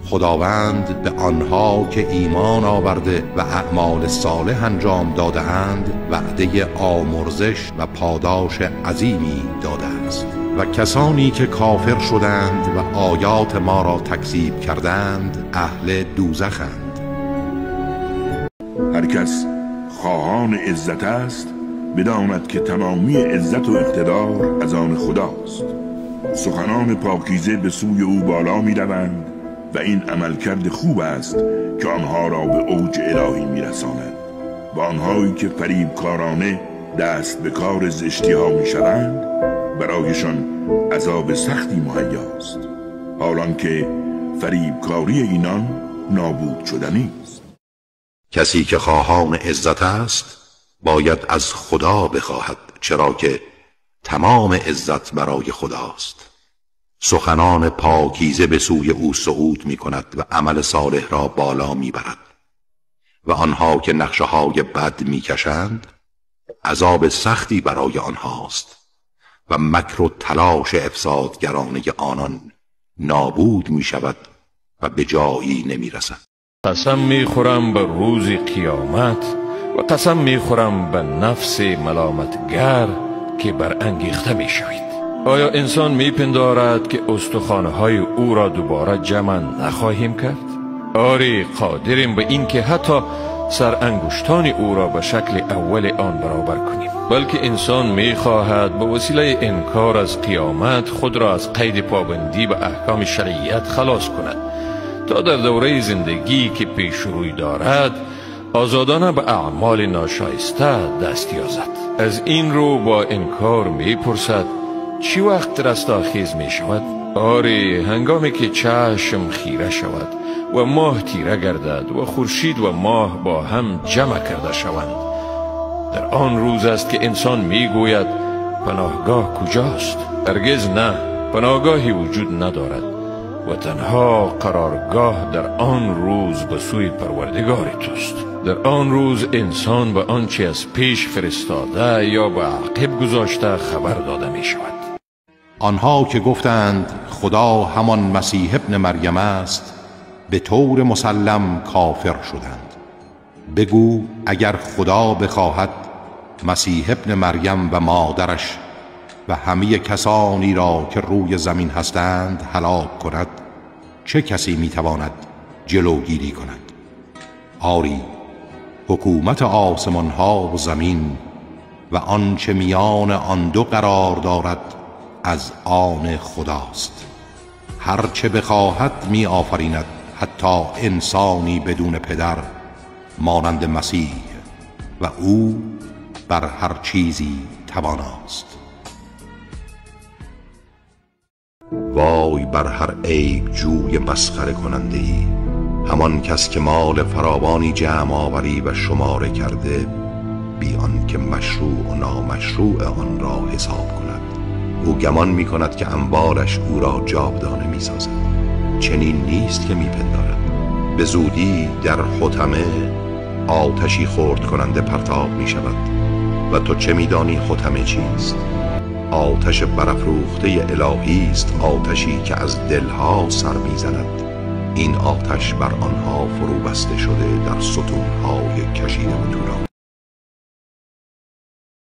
خداوند به آنها که ایمان آورده و اعمال صالح انجام داده‌اند وعده آمرزش و پاداش عظیمی داده است. و کسانی که کافر شدند و آیات ما را تکذیب کردند اهل دوزخند. هر کس خواهان عزت است بداند که تمامی عزت و اقتدار از آن خداست. سخنان پاکیزه به سوی او بالا می روند و این عملکرد خوب است که آنها را به اوج الهی می رساند. و آنهایی که فریبکارانه دست به کار زشتی ها می شوند برایشان عذاب سختی مهیاست، حالان که فریبکاری اینان نابود شدنی است. کسی که خواهان عزت است باید از خدا بخواهد، چرا که تمام عزت برای خداست. سخنان پاکیزه به سوی او صعود می کند و عمل صالح را بالا می برد. و آنها که نقشه های بد می کشند عذاب سختی برای آنهاست و مکر و تلاش افسادگرانه آنان نابود می شود و به جایی نمی رسد. قسم می خورم به روز قیامت و قسم می خورم به نفس ملامتگر که برانگیخته می شوید. آیا انسان می پندارد که استخوانهای او را دوباره جمع نخواهیم کرد؟ آری، قادریم به این که حتی سر انگشتان او را به شکل اول آن برابر کنیم. بلکه انسان می خواهد به وسیله انکار از قیامت خود را از قید پابندی به احکام شریعت خلاص کند تا در دوره زندگی که پیش روی دارد آزادانه به اعمال ناشایسته دست یازد. از این رو با انکار می پرسد چی وقت رستاخیز می شود؟ آری، هنگامی که چشم خیره شود و ماه تیره گردد و خورشید و ماه با هم جمع کرده شوند. در آن روز است که انسان می گوید پناهگاه کجاست؟ هرگز نه، پناهگاهی وجود ندارد و تنها قرارگاه در آن روز به سوی پروردگار توست. در آن روز انسان به آنچه از پیش فرستاده یا به عقب گذاشته خبر داده می شود. آنها که گفتند خدا همان مسیح ابن مریم است به طور مسلم کافر شدند. بگو اگر خدا بخواهد مسیح ابن مریم و مادرش و همه کسانی را که روی زمین هستند هلاک کند، چه کسی میتواند جلوگیری کند؟ آری، حکومت آسمان ها و زمین و آنچه میان آن دو قرار دارد از آن خداست. هر چه بخواهد می آفریند، حتی انسانی بدون پدر مانند مسیح، و او بر هر چیزی تواناست. وای بر هر عیب جوی مسخره کننده ای، همان کس که مال فراوانی جمع آوری و شماره کرده بی آنکه مشروع و نامشروع آن را حساب کند. او گمان می کند که اموالش او را جاودانه می سازد. چنین نیست که می پندارد. به زودی در حطمه آتشی خرد کننده پرتاب می شود و تو چه می دانی حطمه چیست؟ آتش برافروخته الهی است، آتشی که از دلها سر می زند. این آتش بر آنها فرو بسته شده در ستونهای کشیده و طولانی.